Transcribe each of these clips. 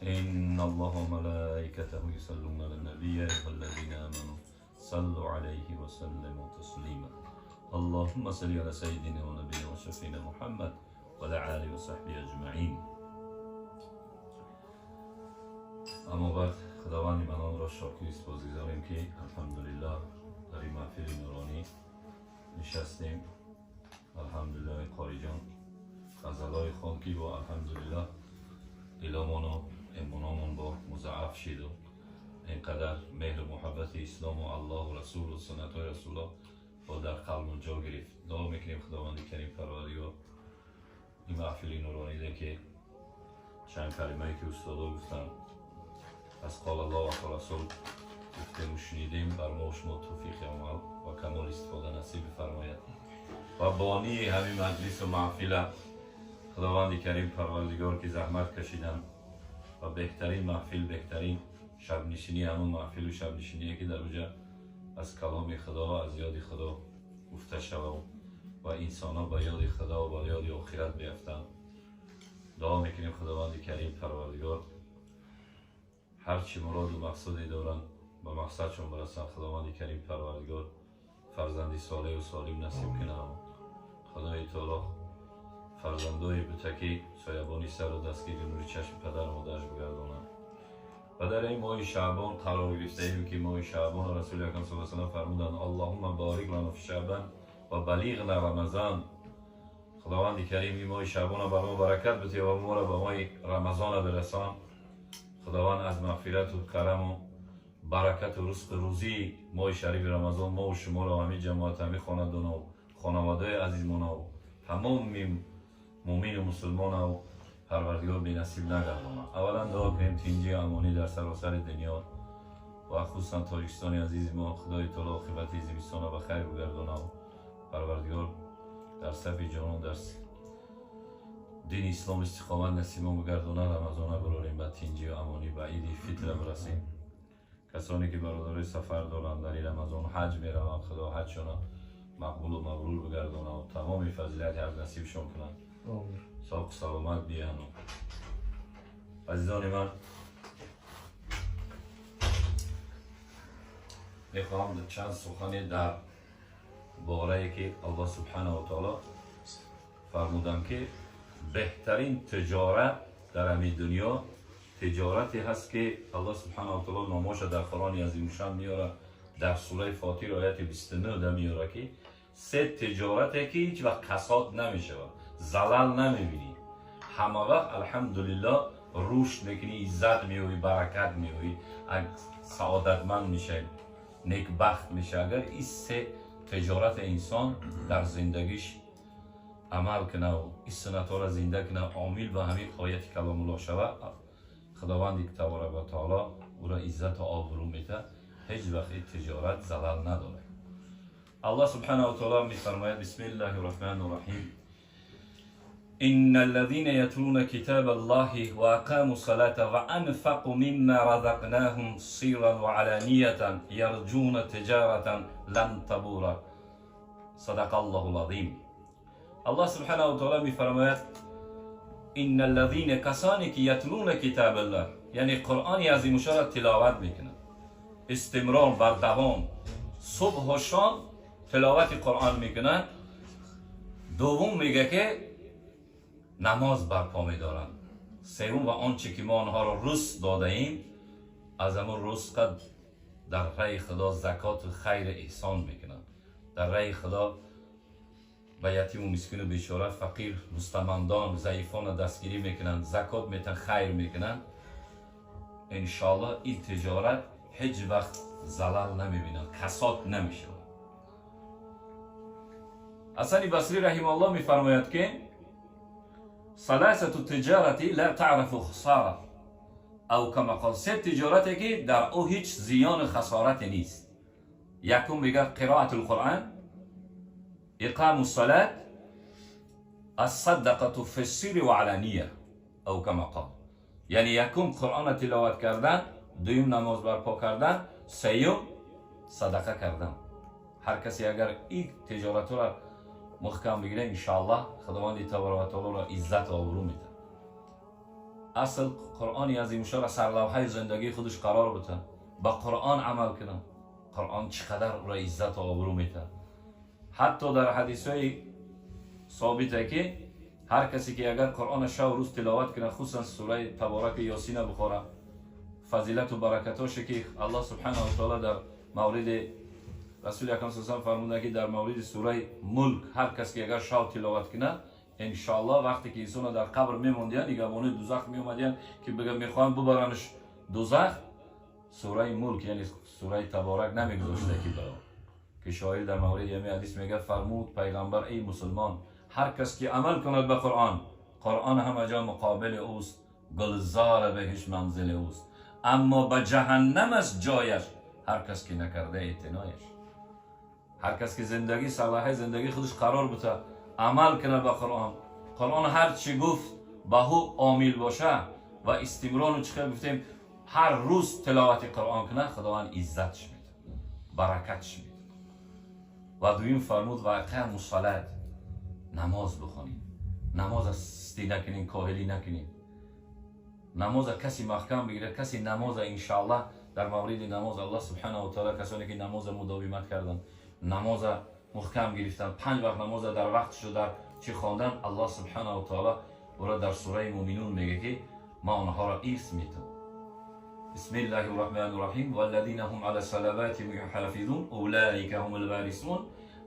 إن الله وملائكته يصلون على النبي يا أيها الذين آمنوا صلوا عليه وسلموا تسليما. اللهم صل على سيدنا ونبينا وشفينا محمد وعلى آله وصحبه أجمعين. اما بعد خداوند منان را شاکر سپاسگزاریم که الحمدلله در این محفل نورانی نشستیم. الحمدلله قاری جان غزلای خواند که با الحمدلله دلمان و ایمانمان با مضاعف شد و اینقدر مهر و محبت اسلام و الله و رسول و سنت های رسول الله با در قلبمون جا گرفت. دعا میکنیم خداوند کریم پروردگار این محفل نورانی ده که چند کلمه‌ای که استادا گفتن از قال الله و رسول گفتیم و شنیدیم، بر ما و شما توفیق عمل و کمال استفاده نصیب فرماید. و بانی همین مجلس و محفل خداوند کریم پروردگار که زحمت کشیدن و بهترین محفل، بهترین شب نشینی همون محفل و شب نشینیه که در اونجا از کلام خدا و از یاد خدا گفته شود و انسان ها به یاد خدا و به یاد آخرت بیفتند. دعا میکنیم خداوند کریم پروردگار هر چی مراد و مقصودی دارن به مقصدشون برسن. خداوند کریم پروردگار فرزندی صالح و سالم نصیب کنه. خدای تعالی فرزندای بتکی سایبانی سر و دستگیر نور چشم پدر و مادرش بگردانند. و در این ماه شعبان قرار گرفته ایم که ماه شعبان رسول اکرم صلی الله علیه و سلم فرمودند اللهم بارک لنا فی شعبان و بلیغنا رمضان. خداوند کریم این ماه شعبان بر ما برکت بده و ما را به ماه رمضان برسان. خداوند از مغفرت و کرم و برکت و رزق روزی ماه شریف رمضان ما و شما را و همین جماعت، همین خاندان و خانواده عزیزمان و تمام مؤمن و مسلمان و پروردگار بی نصیب نگرداند. اولا دعا کنیم تینجی امانی در سراسر دنیا و خصوصا تاجیکستان عزیز ما. خدای تعالی عاقبت زمستان را به خیر بگرداند و پروردگار در صف جانان در دین اسلام استقامت نصیب ما بگرداند. رمضان براریم به تینجی و امانی به عید فطر برسیم. کسانی که برادرای سفر دارند در این رمضان حج میروند، خدا حجشان مقبول و مبرور بگرداند و تمام فضیلت حج نصیبشان کنند. ساق سلامت بیان. عزیزان من میخواهم چند سخنی در باره که الله سبحانه و تعالی فرمودن که بهترین تجارت در همین دنیا تجارتی هست که الله سبحانه و تعالی نامش در قرآن عظیم شان میاره، در سوره فاطر آیت 29 در میاره که سه تجارتی که هیچ وقت کساد نمیشه، زلال نمیبینی، همه وقت الحمدلله رشد میکنی، عزت میوی، برکت میوی، سعادتمند میشه، نیکبخت میشه. اگر این سه تجارت انسان در زندگیش عمل کنه و این سنت ها را زنده کنه، عامل به همین آیت کلام الله شود، خداوند تبارک و تعالی او را عزت و آبرو میده، هیچ وقت این تجارت زلال نداره. الله سبحانه و تعالی میفرماید بسم الله الرحمن الرحیم إن الذين يتلون كتاب الله وأقاموا الصلاة وأنفقوا مما رزقناهم سرا وعلانية يرجون تجارة لن تبور. صدق الله العظیم. الله سبحانه و تعالی میفرماید إن الذين کسانی که یتلون کتاب الله، یعنی قرآن عظیم الشان را تلاوت میکنند، استمرار بر دوام، صبح و شام تلاوت قرآن میکنند. دوم میگه که نماز برپا می‌دارند. سوم و آنچه که ما آنها را رزق داده ایم از همون رزق در راه خدا زکات و خیر احسان میکنند، در راه خدا به یتیم و مسکین و بیچاره، فقیر، مستمندان، ضعیفان دستگیری میکنند، زکات میتن، خیر میکنند. انشالله این تجارت هیچ وقت زلال نمیبینند، کساد نمیشود. حسن بصری رحمه الله میفرماید که ثلاثة تجارتی لا تعرف خسارة او کما قال، سه تجارتی که در او هیچ زیان و خسارت نیست. یکم میگه قرائت القرآن، اقام الصلاة، الصدقة في السر وعلانية او کما قال. یعنی یکم قرآن تلاوت کردن، دوم نماز برپا کردن، سیوم صدقه کردن. هر کسی اگر این تجارت را محکم بگیره انشاءالله خداوند تبارک و تعالی را عزت و آبرو میده. اصل قرآنی عظیم را سرلوحه زندگی خودش قرار بده، با قرآن عمل کنه. قرآن چقدر او را عزت و آبرو میده. حتی در حدیث های ثابته که هر کسی که اگر قرآن شب و روز تلاوت کنه، خصوصا سوره تبارک یاسین بخوره، فضیلت و برکتاش که الله سبحانه و تعالی در مورد رسول اکرم صلی الله علیه و فرموده که در مورد سوره ملک هر کس که اگر شب تلاوت کنه، انشاءالله وقتی که انسان در قبر میموندیان، نگهبانای دوزخ میومدیان که بگه میخوان ببرنش دوزخ، سوره ملک یعنی سوره تبارک نمیگذاشته که برا. که شاعر در مورد یمی حدیث میگه فرمود پیغمبر ای مسلمان، هر کس که عمل کند به قرآن، قرآن همه جا مقابل اوست، گلزار بهش منزل اوست، اما به جهنم است جایش هر کس که نکرده اعتنایش. هر کس که زندگی صلاح زندگی خودش قرار بده، عمل کنه به قرآن، قرآن هر چی گفت به او عامل باشه و استمرار چه گفتیم هر روز تلاوت قرآن کنه، خداوند عزتش میده، برکتش میده. و دویم فرمود و اقام الصلاة، نماز بخونیم، نماز سستی نکنیم، کاهلی نکنیم، نماز کسی محکم بگیره، کسی نماز انشاءالله در مورد نماز الله سبحانه و تعالی کسانی که نماز مداومت کردن، نماز محکم گرفتن، 5 وقت نماز در وقتش در چی خواندن، الله سبحانه و تعالی او را در سوره مومنون میگه که ما آنها را ارث میتم. بسم الله الرحمن الرحیم والذین هم علی صلواتهم یحافظون اولئک هم الوارثون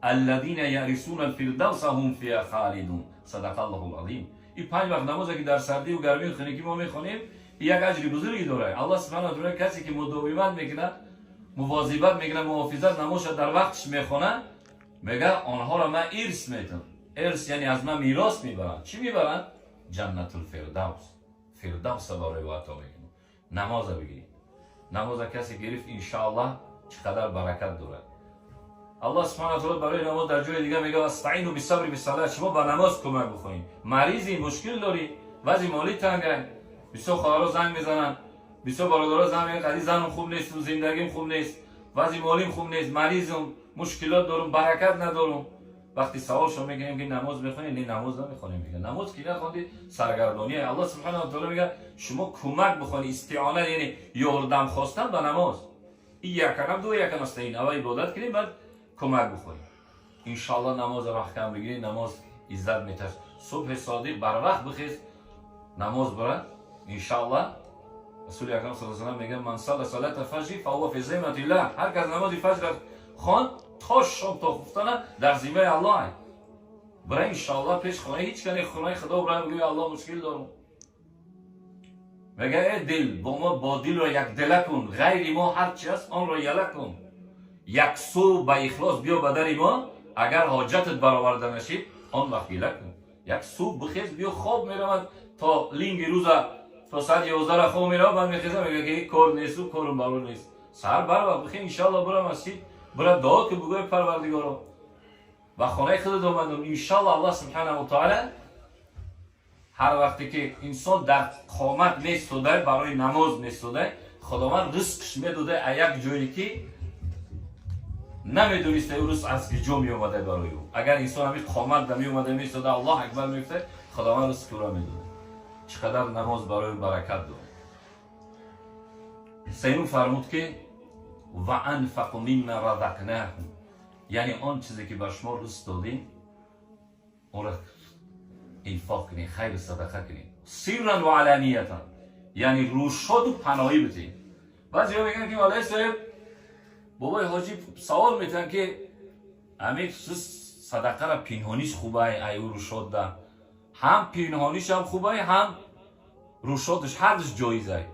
الذین یرثون الفردوس هم فیها خالدون. صدق الله العظیم. این 5 وقت نماز که در سردی و گرمی و خنکی ما میخوانیم، یک اجر بزرگی داره. الله سبحانه و تعالی کسی که مداومت میکنه، مواظبت میکنه، محافظت نمازش در وقتش میخونه، میگه آنها را من ارث میتم. ارث یعنی از من میراث میبرن. چی میبرن؟ جنت الفردوس. فردوس برای عطا میکنه. نماز بگیرید. نماز کسی گرفت انشاءالله چقدر برکت داره. الله سبحانه و تعالی برای نماز در جای دیگه میگه استعینوا بالصبر بالصلاه، شما با نماز کمک بخواین. مریضی، مشکل داری، وضع مالی تنگه، بسیار خواهرها زنگ میزنن، بسیار برادرها زنگ میزنن، قضیه زنم خوب نیست، زندگیم خوب نیست، وضع مالیم خوب نیست، مریضم، مشکلات دارم، برکت ندارم. وقتی سوال شما میگیم که نماز میخونی؟ نه نماز نمیخونیم. میگه نماز کی نخوندی؟ سرگردانی. الله سبحانه و تعالی میگه شما کمک بخوانی، استعانه یعنی یاردم خواستن به نماز. این یک دو یک نستعین، اول عبادت کنیم بعد کمک بخوریم. انشالله نماز محکم بگیری، نماز عزت میته. صبح صادق بر وقت بخیز نماز بره انشالله. رسول اکرم صلی الله علیه و سلم میگه من صلى صلاة الفجر فهو في ذمة الله. هر کس نماز فجر خواند تا شب تا خفتن در ذمه الله. برای انشالله پیش خانه هیچ کنی خانه خدا برای بگوی الله مشکل دارم. میگه ای دل با ما با دل را یک دله کن، غیر ما هر چی است آن را یله کن. یک سو به اخلاص بیا به در ما، اگر حاجتت برآورده نشید آن وقت گله کن. یک سو بخیز بیا، خواب میرود تا لینگ روز تا ساعت 11 خواب میرود، بعد میخیزه میگه که کار نیست و کارم برو نیست. سر بر وقت بخیر انشالله برم مسجد، برم دعا که بگوی پروردگارا و خانه خودت آمدم. انشالله الله سبحانه و تعالی هر وقتی که انسان در قامت میستوده برای نماز میستوده، خداوند رزقش میداده یک جایی که نمیدونسته او روز از کجا می اومده برای او. اگر انسان همین قامت در می اومده میستوده الله اکبر میگفته، خداوند رزق او را میداده. چقدر نماز برای برکت داره. سیوم فرمود که و انفقوا مما رزقناهم، یعنی آن چیزی که بر شما رزق دادیم اون را انفاق کنید، خیر صدقه کنید، سرا و علانیتا، یعنی روشاد و پناهی بدید. بعضی ها میگن که والله صاحب بابای حاجی سوال میتن که امیر صدقه را پینهانیش خوبه ای او روشاد ده؟ هم پینهانیش هم خوبه هم روشادش، هر دوش جایزه.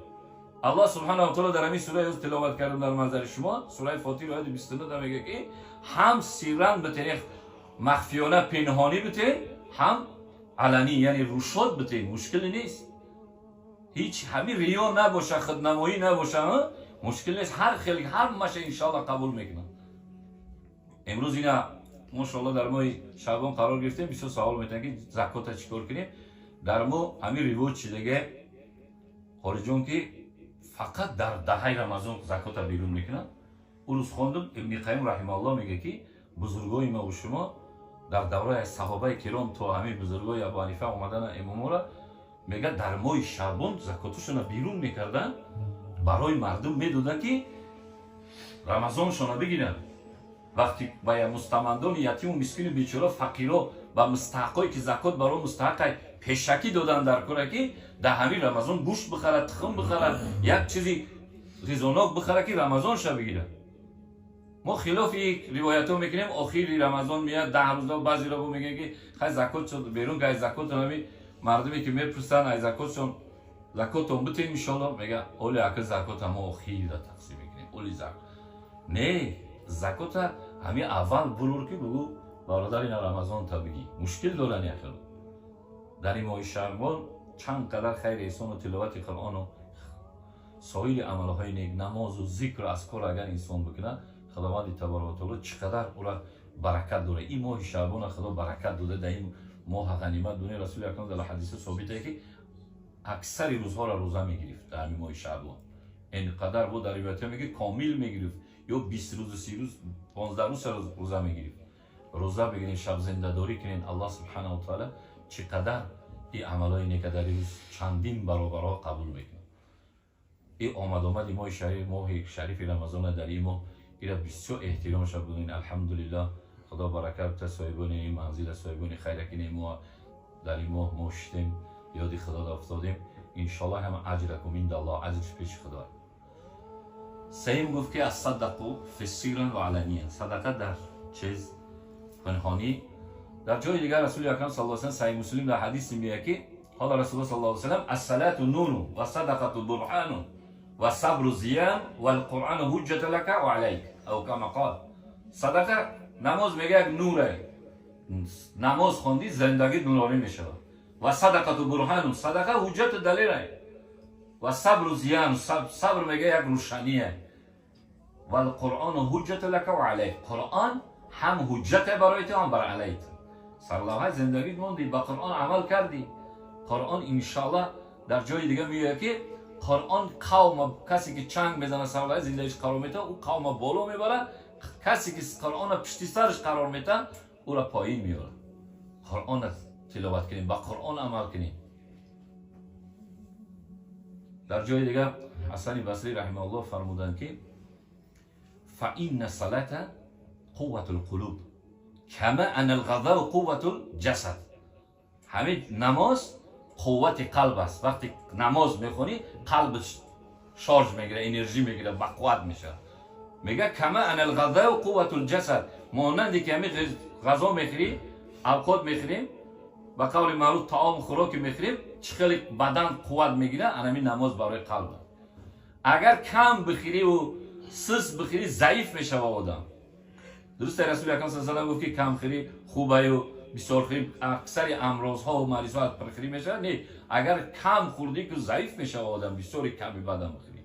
الله سبحانه و تعالی در همین سوره از تلاوت کردم در منظر شما، سوره فاطر آیه 29 میگه که هم سرا بتین، مخفیانه پنهانی بتین، هم علنی یعنی روشاد بتین، مشکل نیست. هیچ همین ریا نباشه، خودنمایی نباشه، مشکل نیست. هر خیلی هر مشه انشالله قبول میکنه. امروز اینا ماشاءالله در ماه شعبان قرار گرفتیم، بسیار سوال میتن که زکات چیکار کنیم. در ما همین ریوج چی دیگه خارجون که فقط در دهه رمضان زکات بیرون میکنن. او روز خوندم ابن قیم رحمه الله میگه که بزرگای ما و شما در دوره صحابه کرام تا همه بزرگای ابو حنیفه اومدن امامو را Мега дар моҳи Шаъбон закоташона берун мекарданд, барои мардум медоданд, ки Рамазоншона бигиранд. Вақти ба мустамандони ятиму мискину бечора, фақиро, ба мустаҳаққое ки закот барои мустаҳаққай пешакӣ доданд, дар кора ки дар ҳамин Рамазон гӯшт бихарад, тухм бихарад, як чизи ғизонок бихарад, ки Рамазонша бигирад. Мо хилофи ривоятҳо мекунем. Охири Рамазон меяд, 10 рӯза. Баъзеро бо мегӯянд, ки хай, закот шуд, берун ка, закот ами мардуме ки мепурсанд, ай закотшон, закотон битем, иншолло. Мега, оли ака, закота мо охирда тақсим мекунем. Оли зак не, закота ҳами аввал бурур, ки бугӯ, бародар, ина Рамазонта бигӣ. Мушкил доран яхел. Дар ин моҳи Шаъбон чанд қадар хайр, эҳсону тиловати Қуръону соири амалҳои нек, намозу зикру азкор агар инсон бикунад, Худованди табораку ва таоло чӣ қадар ура баракат дорад. Ин моҳи Шаъбона Худо баракат дода, дар ин моҳ ғанимат дуни. Расули акрам дар ҳадиса собите, ки аксари рӯзҳоро рӯза мегирифт дар ҳамин моҳи Шаъбон. Ин қадар бо дар ривоятҳо меги, комил мегирифт, ё 20 рӯзу 30 рӯз, 15 рӯз рӯза мегирифт. Рӯза бигирен, шабзиндадорӣ кунен. Аллоҳ субҳанаҳу ва таъала чӣ қадар ин амалҳои нека дар рӯз чандин баробарҳо қабул мекунад. Ин омадомади моҳи шариф, моҳи шарифи Рамазона, дар ин моҳ ира бисёр эҳтиромша будем. Алҳамдулиллоҳ, Худо баракат бита соҳибони ин манзила, соҳибони хайракини мо. Дар ин моҳ мо шитем, ёди Худо афтодем. Иншоллоҳ, ҳама аҷракум индаллоҳ, аҷрш пеши Худо. Сеюм гуфт, ки الصدقة في سرا وعلانية, садақа дар чиз пинҳонӣ. Дар ҷои дигар Расули акрам صلى الله عليه, Саҳиҳ Муслим, дар ҳадисе меяд, ки قال رسول الله صلى الله عليه وسلم: الصلاة نور والصدقة برهان والصبر ضياء والقرآن حجة لك أو عليك أو كما قال. Садақа, намоз, мега, як нуре. Намоз хондӣ, зиндагӣ нуронӣ мешавад. والصدقة برهان, садақа ҳуҷҷату далеле. والصبر ضياء, сабр, мега, як рӯшание. والقرآن حجة لك أو عليك, Қуръон ҳам ҳуҷҷате барои ту, ҳам бар алайт. Сарлавҳаи зиндагит мондӣ, ба Қуръон амал кардӣ. Қуръон, иншоаллоҳ, дар ҷои дига меояд, ки Қуръон қавма, касе ки чанг мезана, сарлавҳаи зиндагиш қарор метавад, ӯ қавма боло мебарад. Касе ки Қуръона пишти сараш қарор метавад, ӯра поин меорад. Қуръона тиловат кунем, ба Қуръон амал кунем. Дар ҷои дигар Ҳасани Басрӣ раҳимауллоҳ фармуданд, ки فإن الصلاة قوة القلوب كما أن الغذاء قوة الجسد. Ҳамин намоз қуввати қалб аст. Вақте намоз мехонӣ, қалб шарж мегирад, энержӣ мегирад, бақувват мешавад. Мега: كما أن الغذاء قوة الجسد, монанде ки ҳамин ғазо мехӯрӣ, авқот мехӯрем, ба қавли маъруф таому хӯроки мехӯрем, чӣ хеле бадан қувват мегирад, анамин намоз барои қалб. Агар кам бихӯриву сис бихӯрӣ, заиф мешава одам. Дуруст, Расули акрам с салам гуфт, ки камхӯрӣ хубаю бисёрхӯрӣ, аксари амрозҳо маризҳо аз пирхӯрӣ мешавад. Не, агар кам хӯрдӣ, ки заиф мешава одам, бисёри ками бадан бихӯрӣ.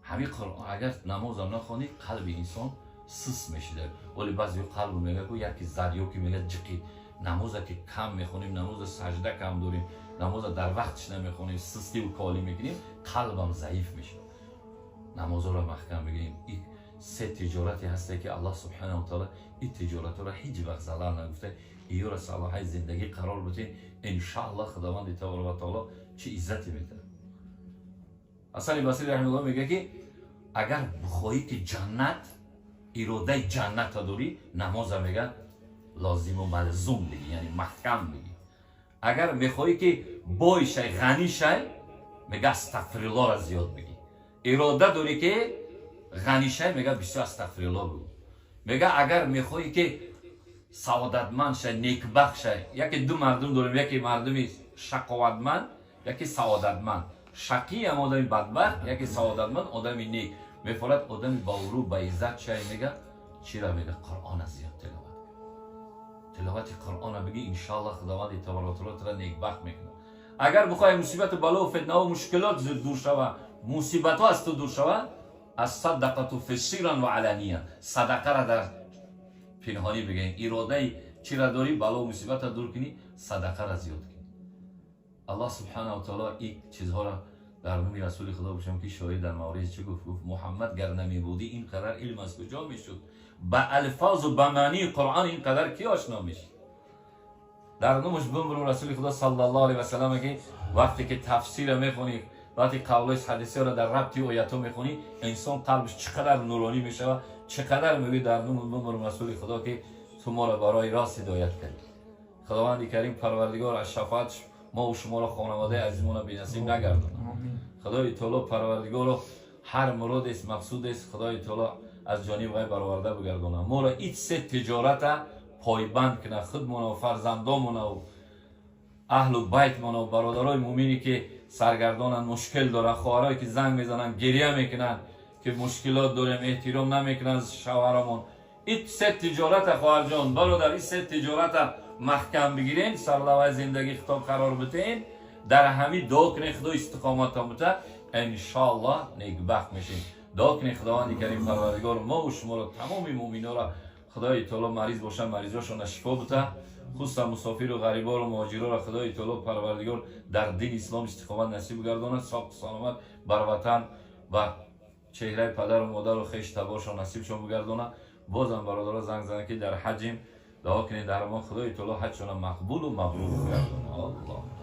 Ҳамин агар намозам нахонӣ, қалби инсон сис мешида. Вале баъзеҳо қалб мега, ку яки зад ё ки мега ҷиқи. Намоза ки кам мехонем, намоза сажда кам дорем, намоза дар вақтиш намехонем, систиву колӣ мекунем, қалбам заиф мешавад. Намозҳоро маҳкам бигирем. Се тиҷорате ҳасте, ки Аллоҳ субҳанаҳу таала ин тиҷоратҳоро ҳеҷ вақт залал нагуфта. Иёра салоҳаи зиндагӣ қарор бутем, иншааллоҳ, Худованди табораку ва таоло чӣ иззате метаҳад. Ҳасани Басри раҳимауллоҳ мегӯяд, ки агар бихоҳӣ, ки ҷаннат, иродаи ҷанната дорӣ, намоза, мега, лозиму малзум бигӣ, яъне маҳкам бигӣ. Агар мехоҳӣ, ки бой шай, ғанӣ шай, мега, астағфируллоҳро зиёд бигӣ. Ирода дорӣ, ки ғанӣ шай, мега, бисёр астағфируллоҳ бигӯ. Мега, агар мехоҳӣ, ки саодатманд шай, некбахт шай. Яке ду мардум дорем: яке мардуми шақоватманд, яке саодатманд. Шақӣ ам одами бадбахт, яке саодатманд, одами нек мефорад. Одами баурӯ, ба иззат шай, мега, чира, мега, Қуръона зиёд тиловат кун, тиловати Қуръона бигӣ, иншоаллоҳ, Худованди табораку таоло тура некбахт мекунад. Агар бихоҳӣ мусибату балову фитнаву мушкилот дур шава, мусибатҳо аз ту дур шава, الصدقة في سرا وعلانية, садақара дар пинҳонӣ бигӯем. Иродаи чира дорӣ, бало мусибата дур кунӣ, садақара зиёд кунӣ. Аллоҳ субҳанаҳу ва таоло ин чизҳоро дар номи Расули Худо бошам, ки шоир дар мавриди чӣ гуфт? Гуфт: «Муҳаммад гар намебудӣ, ин қадар илм аз куҷо мешуд? Ба алфозу ба маънии Қуръон ин қадар кӣ ошно мешуд?» Дар номаш бимбурум Расули Худо саллаллоҳу алайҳи васаллам, ки Вақте ки тафсира мехонӣ, вақте қавлҳои ҳадисиро дар рабти оятҳо мехонӣ, инсон қалбаш чӣ қадар нуронӣ мешавад, чӣ қадар мегӯяд дар нуму бумр расули Худо ки ту моро барои рост ҳидоят кардӣ. Худованди Карим Парвардигор аз шафоаташ мо ва шуморо, хонаводаи азизмонро бенасиб нагардонад. Худои Таоло Парвардигоро ҳар муродест, мақсудест, Худои Таоло аз ҷониби вай бароварда бигардонад. Моро ин се тиҷората пойбанд кунад, худмона ва фарзандомона ва аҳлу байтмона ва бародарои мӯмине ки саргардонанд, мушкил доранд, хоҳарое ки занг мезананд, гиря мекунанд ки мушкилот дорем, эҳтиром намекунанд шавҳарамон. Ин се тиҷората, хоҳарҷон, бародар, ин се тиҷората маҳкам бигирен, сарлавҳаи зиндагӣ хитоб қарор битен, дар ҳамин дуо кунед, Худо истиқоматон бита, иншоаллоҳ некбахт мешем. Дуо кунед Худованди Карим Парвардигор мо ва шуморо, тамоми мӯминора, Худои Таоло мариз бошанд, маризошонро шифо бита, хусусан мусофиру ғарибору муҳоҷироро Худои Таоло Парвардигор дар дини ислом истиқомат насиб гардонад, соқу саломат бар ватан ва чеҳраи падару модару хеш таборшон насибшон бигардонад. Бозам бародаро занг зананд ки дар ҳаҷем, дуо кунед дар мо, Худои Таоло ҳаҷшона мақбулу мабрур бигардонад. Аллоҳ.